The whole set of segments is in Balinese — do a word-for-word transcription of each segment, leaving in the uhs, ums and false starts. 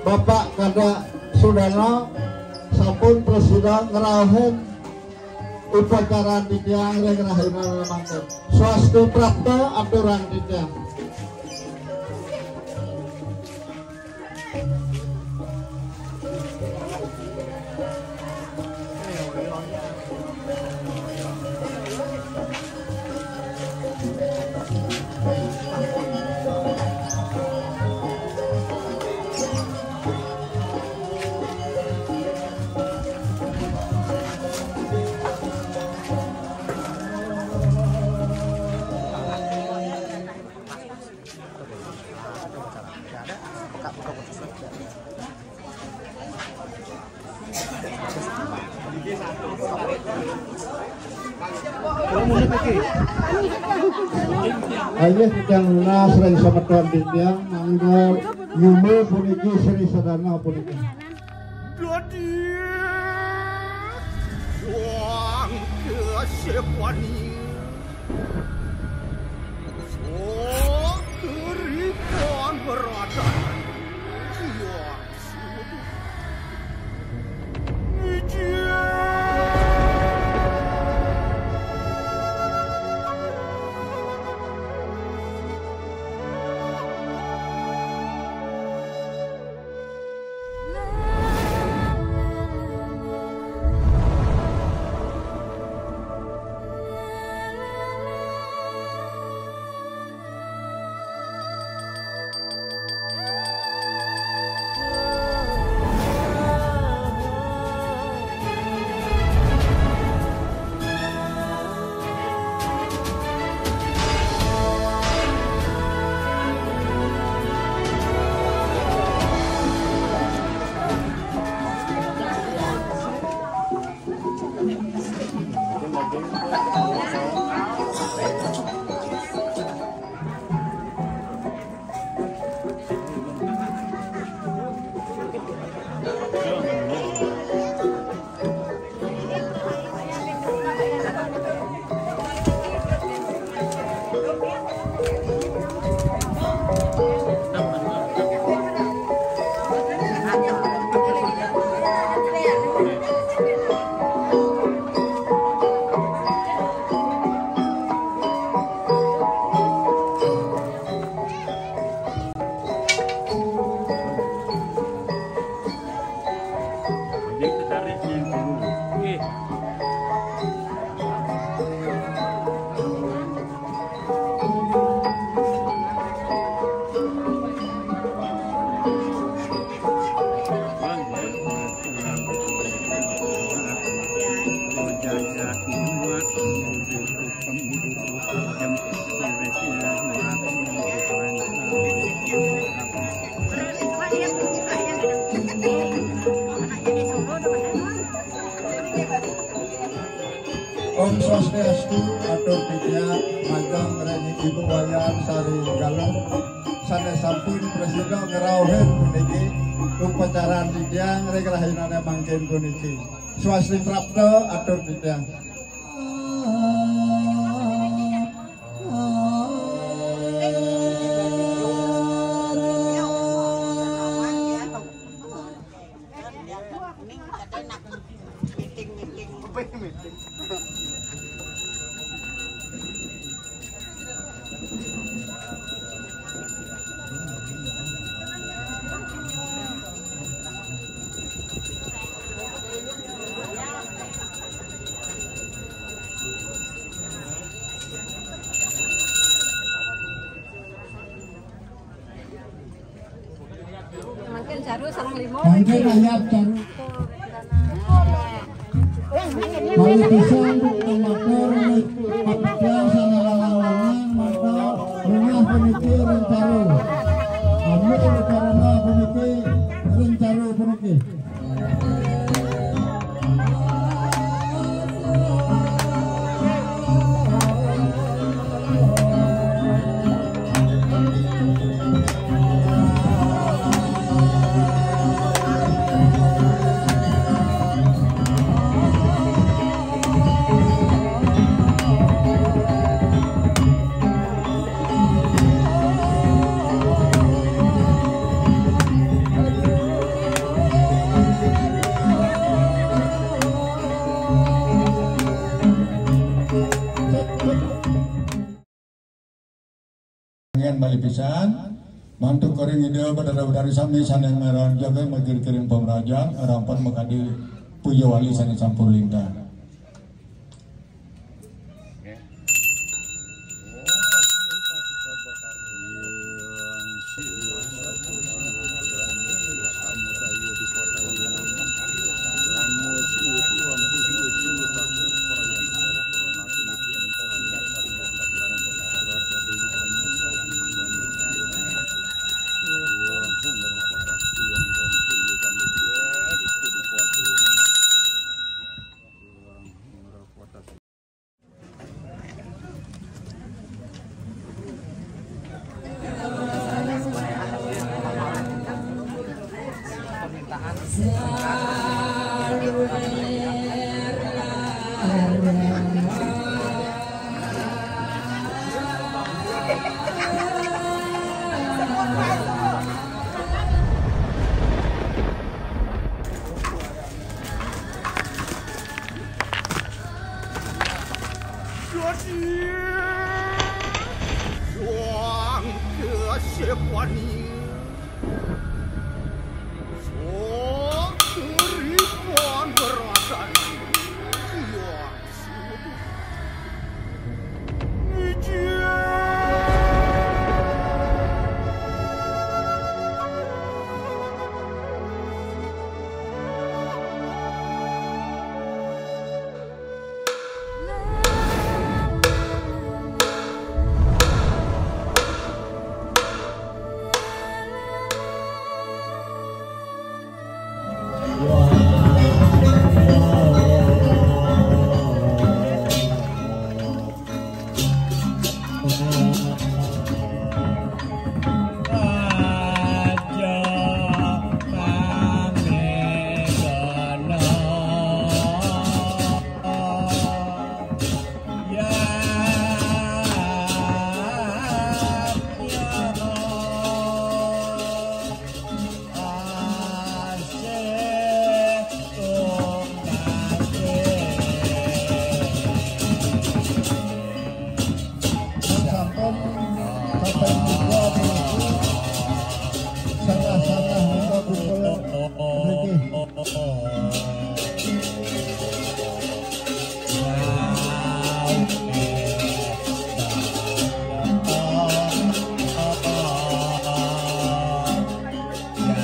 Bapak Kadek Sudana sampun prasida ngrauhin upacara titiang ring rahina mangkin. Swasti prapta aturang titiang. Inggih titiang nunas ring semeton titiang, mangda yuma puniki Sri Sadana puniki. Dadi wang kesepani. Sok keripan beratan. Iya. Swastiastu, atur titiang majeng ring Ibu Wayan Sari Galuh sané sampun prasida ngrauhin puniki upacara titiang ring rahinané mangkin puniki. Swasti prapta, atur titiang. Mangkin caru sareng lima. Mangkin ayat caru. Malih pisan matur, matur sané lanang-lanang mangda nggih puniki ring caru. Amun karena puniki ring caru puniki. Ngen malih pisan, mantuk ring Ida Batara Batari sami sané ngrajaga magir kiring pamrajan, ngrampan makadi puja wali sané sampun lintang. Sampun, sampun tiga puluh. Salah-salah lima puluh. Niki.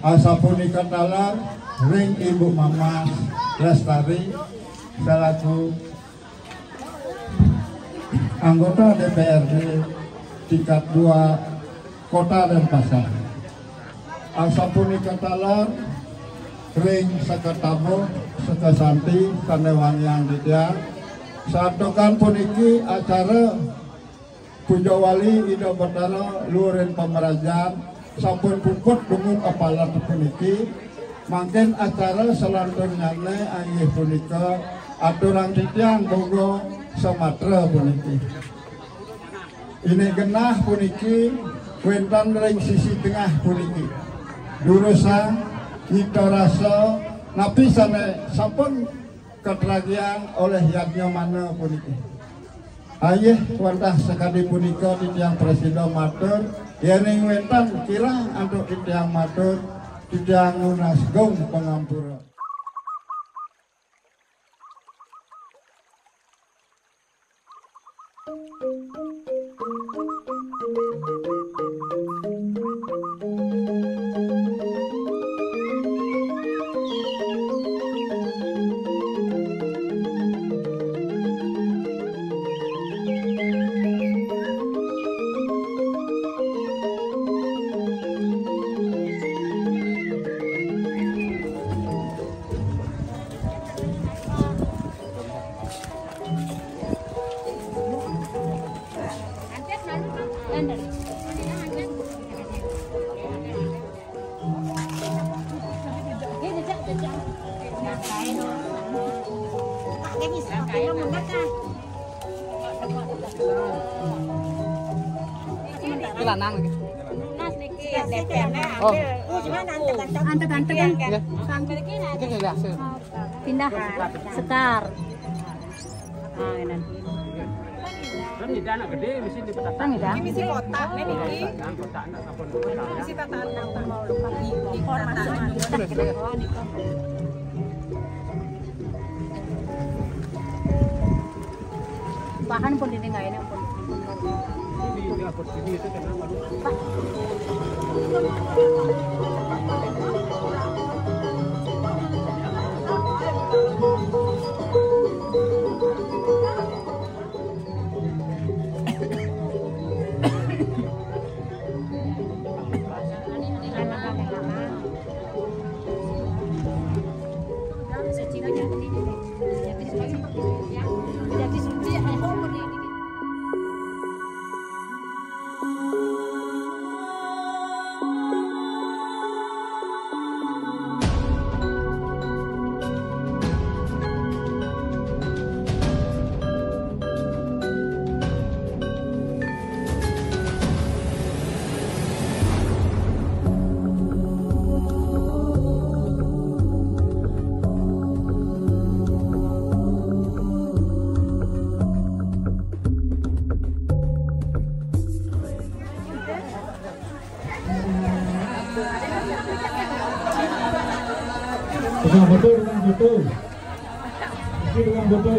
Asapunika taler, ring Ibu Mamas Lestari selaku anggota D P R D tingkat dua Kota Denpasar. Asapunika taler ring sekatabuh, sekasanti sane wangiang titiang. Santukan puniki acara Puja Wali Ida Batara luhurin pamrajan sampun puput dumun apalat puniki. Mangkin acara salanturnyane inggih punika aturang titiang Bogo Samatra puniki. Indik genah puniki wenten ring sisi tengah puniki. Durusang, nyipta rasa, napi sane sampun katragiang olih yadnyamana puniki. Inggih wantah sakadi punika titiang prasida matur, yening wenten kirang antuk titiang matur, titiang nunas geng pangampura. Lanang lagi. Oh. Anteng-anteng kan? Nggih. Niki nggih hasil. Pindah. Sekar. Ah, enak. Kan tidak anak gede, mesti di petatan. Kan tidak? Ini misi kotak, ini niki. Petatan, kotak, anak apa? Misi petatan, anak apa? Informasi. Bahan pun dini nggak ini pun. Ini, ini apa? Ini itu kenapa? Tukang foto, tukang foto. Isi tukang foto.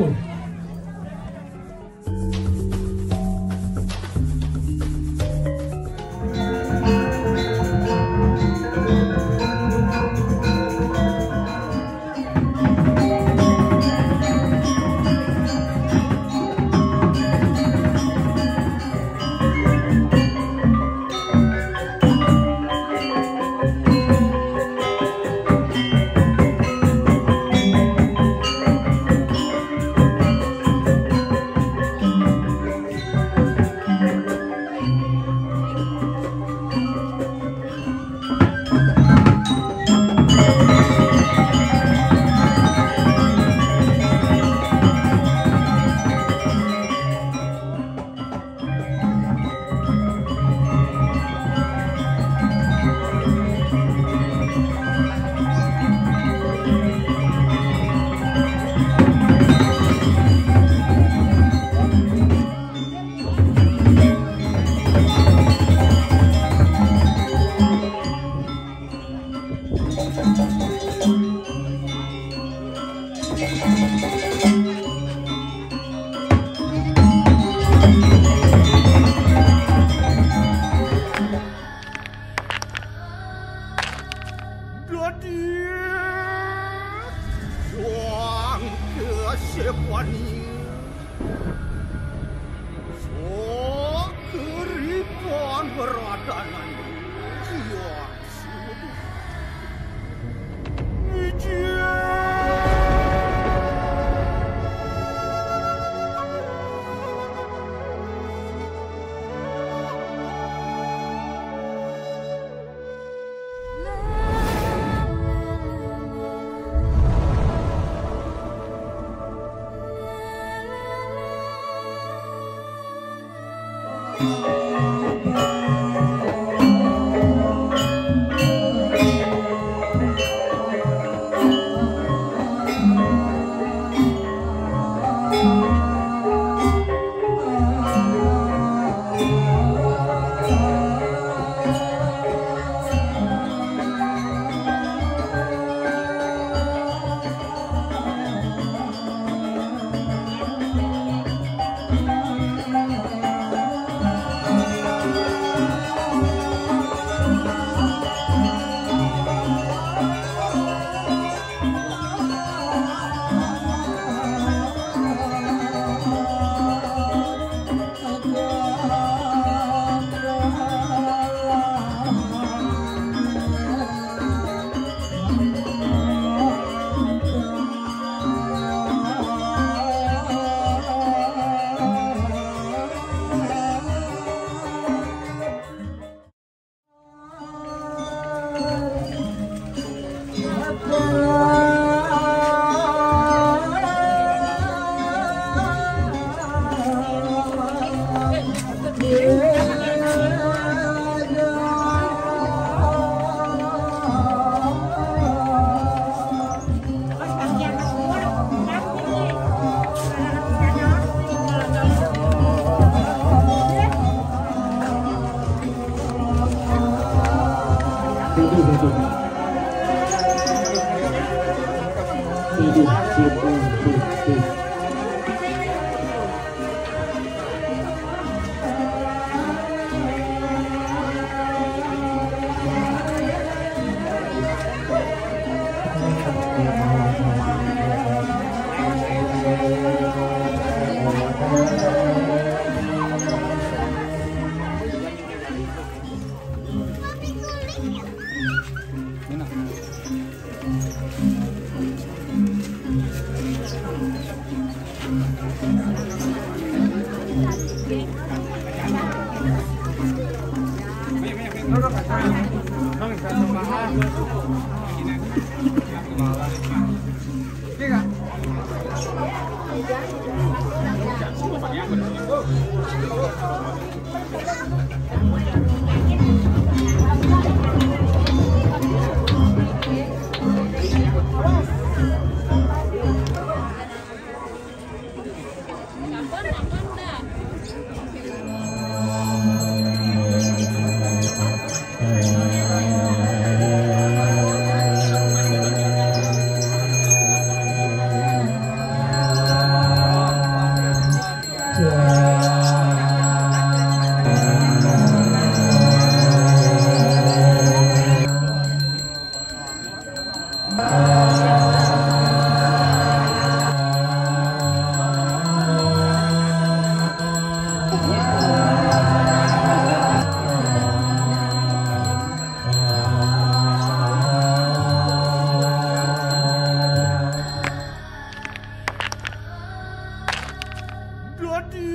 Dadi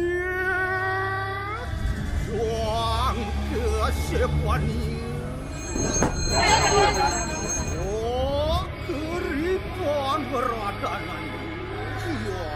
wong kesepani. Oh, keripan beradanan. Iya.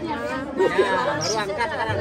Ya, baru angkat sekarang.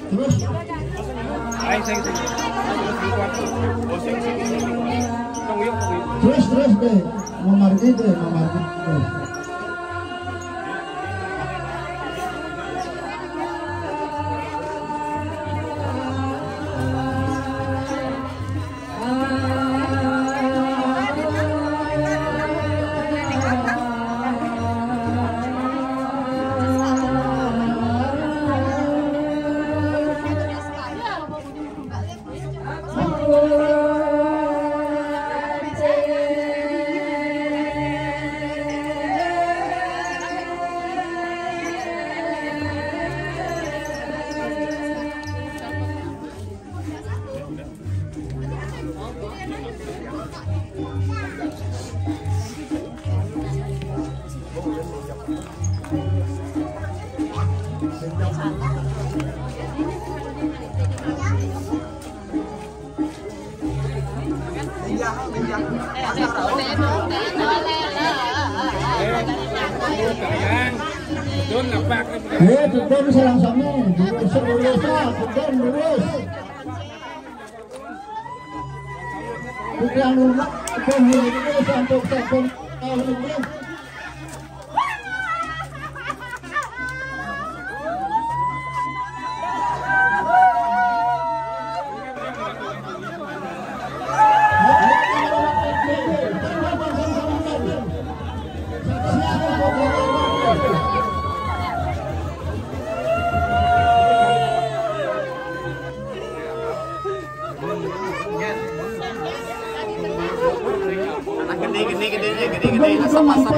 Terus. Terus, terus deh. Memargi deh, memargi. Terus. Eh, betul, salah sama. Lurus, lurus, lurus. Tukang rumah, tukang rumah, sampai, sampai, Gede, gede, gede, gede, gede, asap, asap.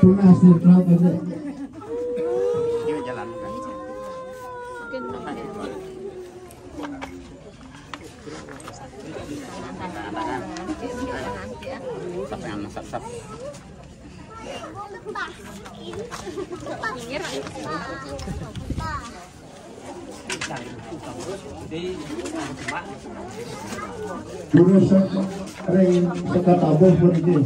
Tunas di crowd aja. Sap, sap, sap. Terus ring sekat abuh pun iki.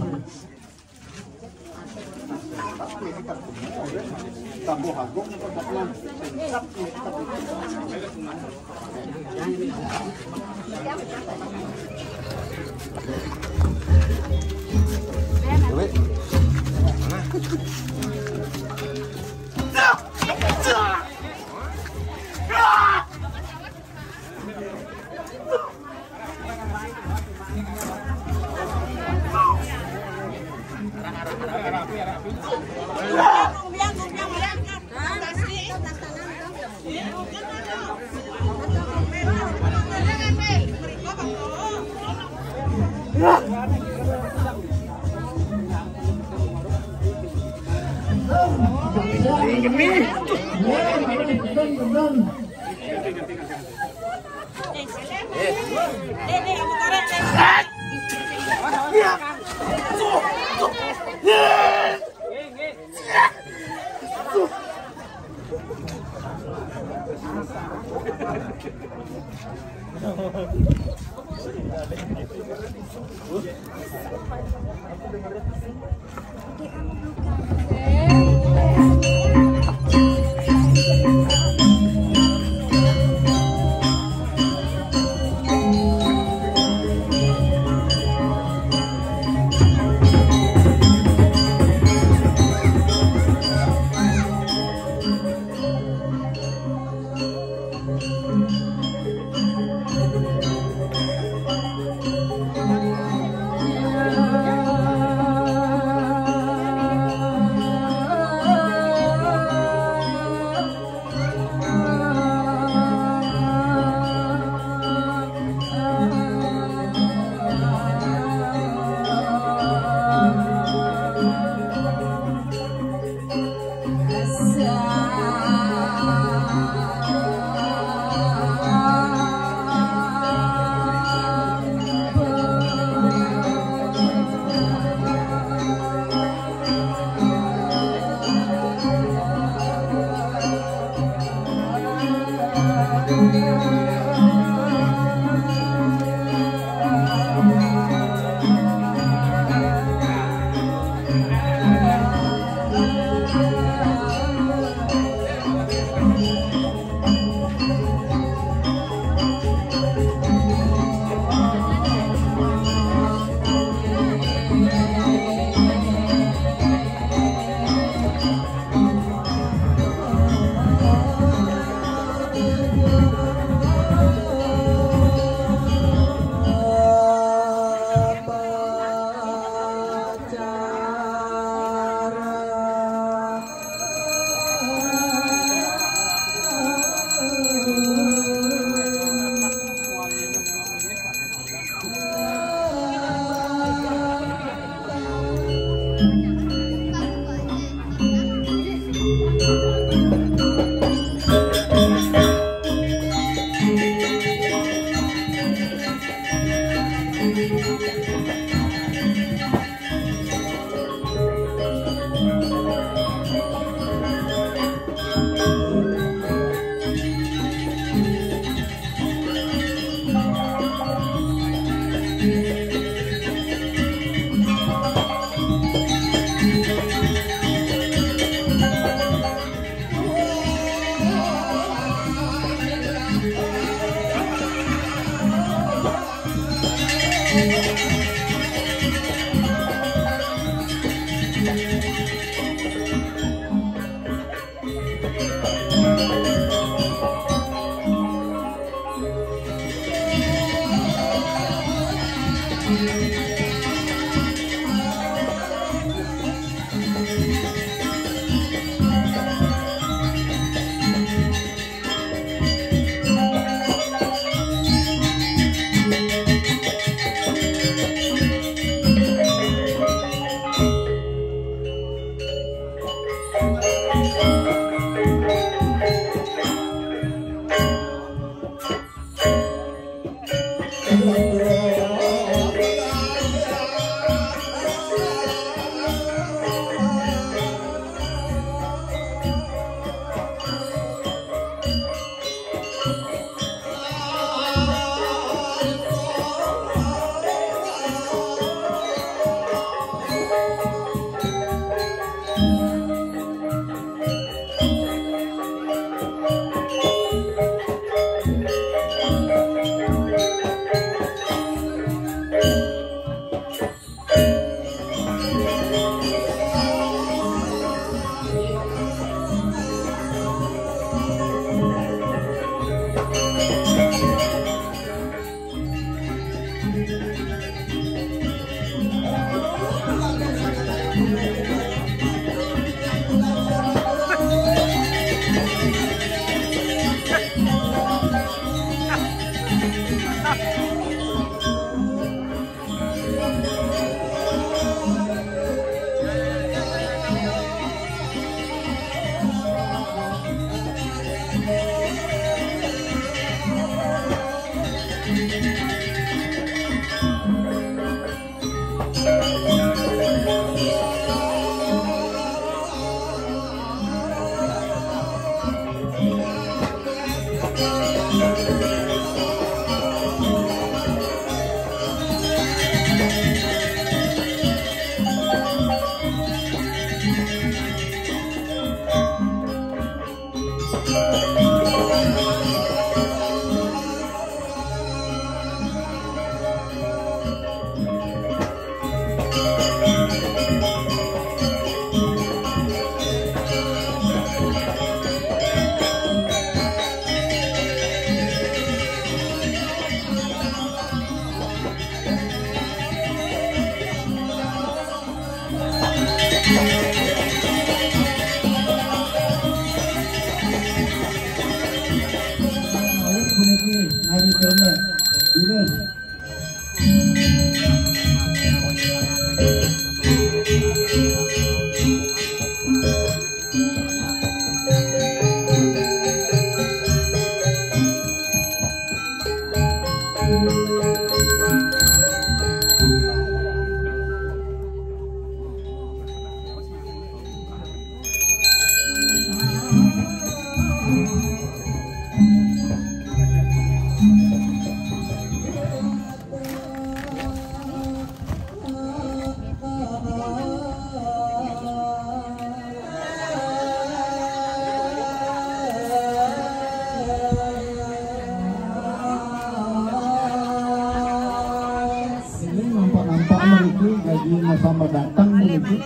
Selamat datang mriki.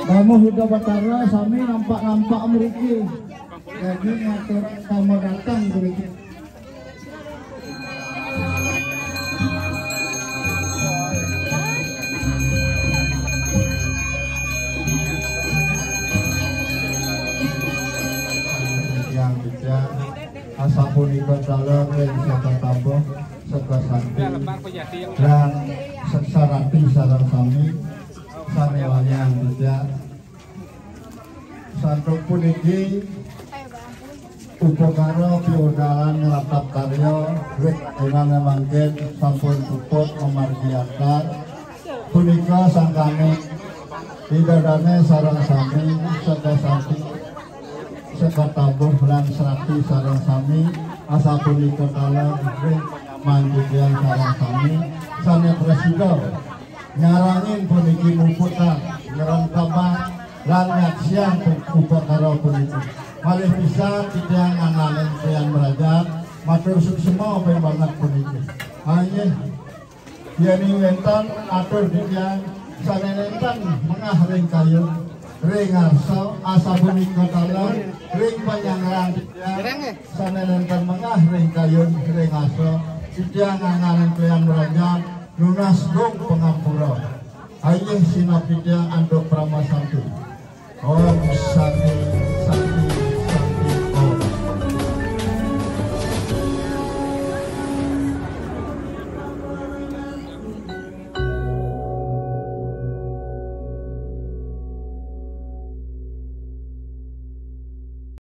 Tamu Ida Batara sami nampak-nampak mriki. Jadi ngatur selamat datang mriki. Yang bijak, asapunika taler ring saka tabuh, saka santi, lan seksarati sareng sami, sane wayang bijak. Santuk puniki upakara piudalan ngratap karya, wit dinane mangkin sampun puput mamargi atar. Punika sangkane Ida Dane sareng sami, saka santi, saka tabuh lan serati sareng sami, asapunika taler ring manjitian sareng sami, sane prasida nyarengin puniki muputan, ngrantapan, lan nyaksiang upakara puniki. Malih pisan titiang ngangganin klian mrajat, matur suksma ping banget puniki. Inggih, yen wenten atur titiang sane nenten mengah ring kayun, ring arsa, asapunika taler ring panyanggrahan titiang sane nenten mengah ring kayun, ring arsa, titiang ngangganin klian mrajat, nunas gung pangampura. Inggih, sineb titiang antuk parama santi. Om Santi.